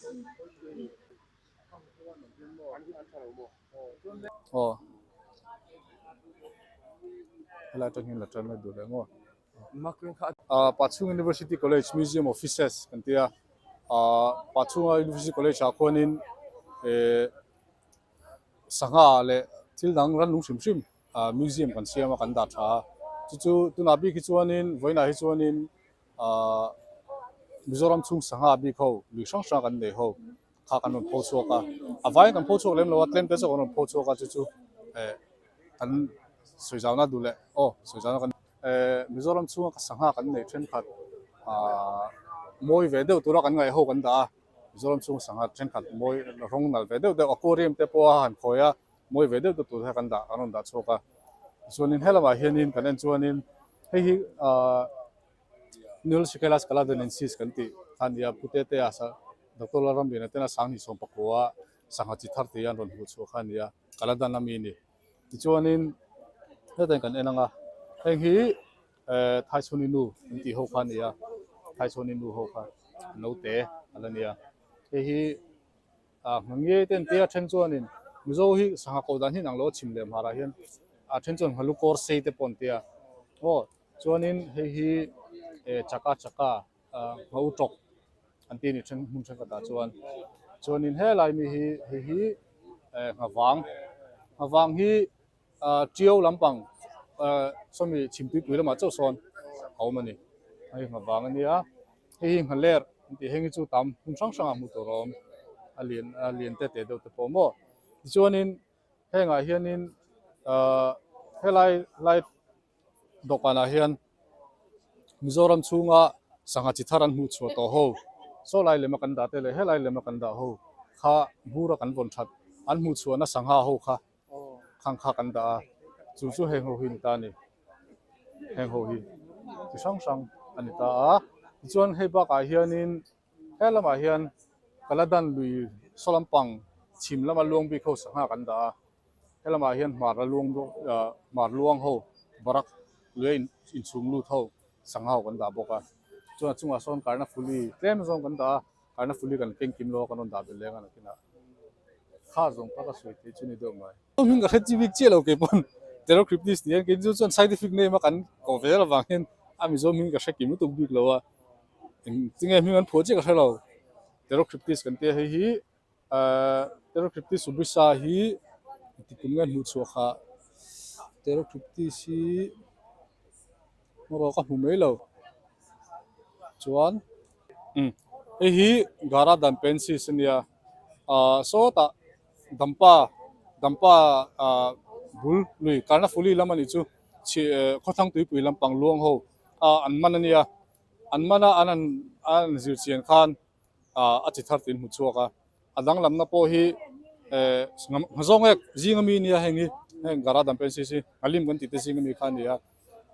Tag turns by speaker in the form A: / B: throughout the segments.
A: Aw helai atang hian la tan mai duh leh maw ah Pachhung University College Museum of Fishes kan tia ah Pachhunga University College ah khuanin eh sangha leh thil dang rannung hrim hrim ah museum kan siam a kan dah tha a chu chu tunah bik hi chuanin vawiinah hi chuanin ah Mizoram chhung sangha bik ho lui hrang hrang kan nei ho. kha kan rawn pho chhuak a, a vaiin kan pho chhuak lem lo a, tlem te zawk an rawn pho chhuak a chu chu eh kan sawi zauhna duh leh aw sawi zauhna kan eh Mizoram chhunga ka sangha kan neih thenkhat ah mawi ve deuh tura kan ngaih ho kan dah a, Mizoram chhunga sangha thenkhat mawi rawng nalh ve deuh deuh aquarium te pawha han khawi a mawi ve deuh deuh tur kha kan dah kan rawn dah chhuak a, chuanin helamah hianin kan en chuanin hei hi ah. Nulsikelas Kaladanensis kan tih kha a ni a, Pu Tetea Doctor Lalramliana tena Sanghnih Sawmpakua sangha chi thar tih an rawn hmuh chhuah kha a ni a, Kaladan ami a ni. Tichuanin hetah hian kan en ang a, heng hi eh Thaichhawni nu an tih ho kha a ni a, Thaichhawni nu ho kha naute a la ni a, hei hi ah hmu ngei te an tia then chuanin Mizo hi sangha koh dan hi inang lo a chhim leh hmarah hian a then chuan nghalu kawr sei te pawh an tia aw. Chuanin hei hi eh chaka chaka ah ngho tawk an tih a ni then hmun thenkhatah chuan chuanin helai mi hi hei hi eh nghavang nghavang hi ah tiau lampang ah sawmi chhimtuipui lamah chauh sawn a awm a ni hei nghavang a nia hei hi nghaler an tih heng hi chu tam hmun hrang hrangah hmuh tur a awm a lian a lian te te deuh te pawh maw tichuanin hengah hianin ah helai lai. Dawhkanah hian Mizoram chhunga sangha chi thar an hmuh chhuah tawh ho, saw lai lema kan dah te leh helai lema kan dah ho kha bura kan vawn that an hmuh chhuahna sangha ho kha khang kha kan dah a, chu chu heng ho hi a ni ta a ni. Heng ho hi chi hrang hrang a ni ta a, tichuan hei bakah hianin he lamah hian Kaladan lui saw lampang chhim lama luang bik ho sangha kan dah a. Helamah hian hmar a luang bawk ah hmar luang ho barak lui a inchhung lut ho sangha ho kan dah bawk a chuan a chungah sawn karna fuli tlem zawng kan dah a karna fuli kan keng kim lo a kan rawn dah belh leng a nakinah kha zawng tak a sawi theih chu ni deuh mai. Hming ka hre chi bik chiah lo kei pawn Pterocryptis tih hian kei chu chuan scientific name a kan kawh ve zel avang hian a mizo hming ka hre kim lutuk bik lo a engtinge hming an phuah chiah ka hre lo Pterocryptis kan tia hei hi. Ahh Pterocryptis subrisa hi engti kum nge hmuh chhuah kha Pterocryptis hi hmaraw ka hmu mai lo chuan umm hei hi Gara dampensis a nia ahh sawtah dampa dampa ahh bul lui Karnafuli lam a nih chu chhi eh khawthlang tuipui lampang luang ho ah an man a nia an man a an an zir chian khan. ah a chi thar tiin hmu chhuak a a danglamna pawh hi eh nghazawng ek zing ami nia heng hi heng gara dam pencil hi a lim kan tih te zing ami kha a ni a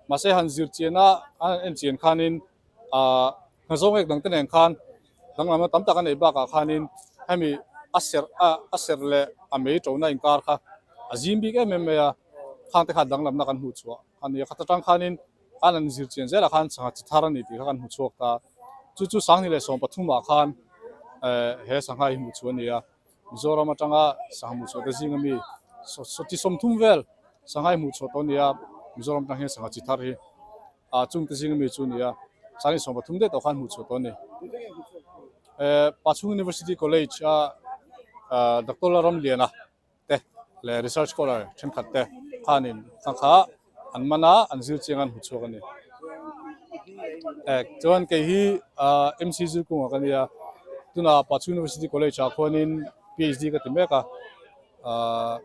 A: mahse han zir chian a a en chian khanin ah nghazawng ek dang te nen khan danglamna tam tak a neih bakah khanin hemi a serh a a serh leh a mei tona inkar kha a zim bik em em mai a khang te kha danglamna kan hmuh chhuah a ni a khat atang khanin khan an zir chian zelah khan sangha chi thar a ni tih kha kan hmu chhuak ta. Chu chu Sanghnih leh Sawmpathumah khan eh he sangha hi hmuh chhuah a ni a, Mizoram atanga sangha hmuh chhuah te zinga mi chi 30 vel sangha hi hmuh chhuah tawh a ni a, Mizoram atang hian sangha chi thar hi ah chungte zinga mi chu a ni a, Sanghnih 13 daih tawh khan hmuh chhuah tawh a ni. Eh Pachhung University College a ah Doctor Lalramliana te leh research scholar thenkhat te khanin thlang kha an man a an zir chiang an hmu chhuak a ni eh chuan kei hi ah M C Zirkunga ka nia tunah Pachu University College ah khuanin P H D ka ti mek a ah.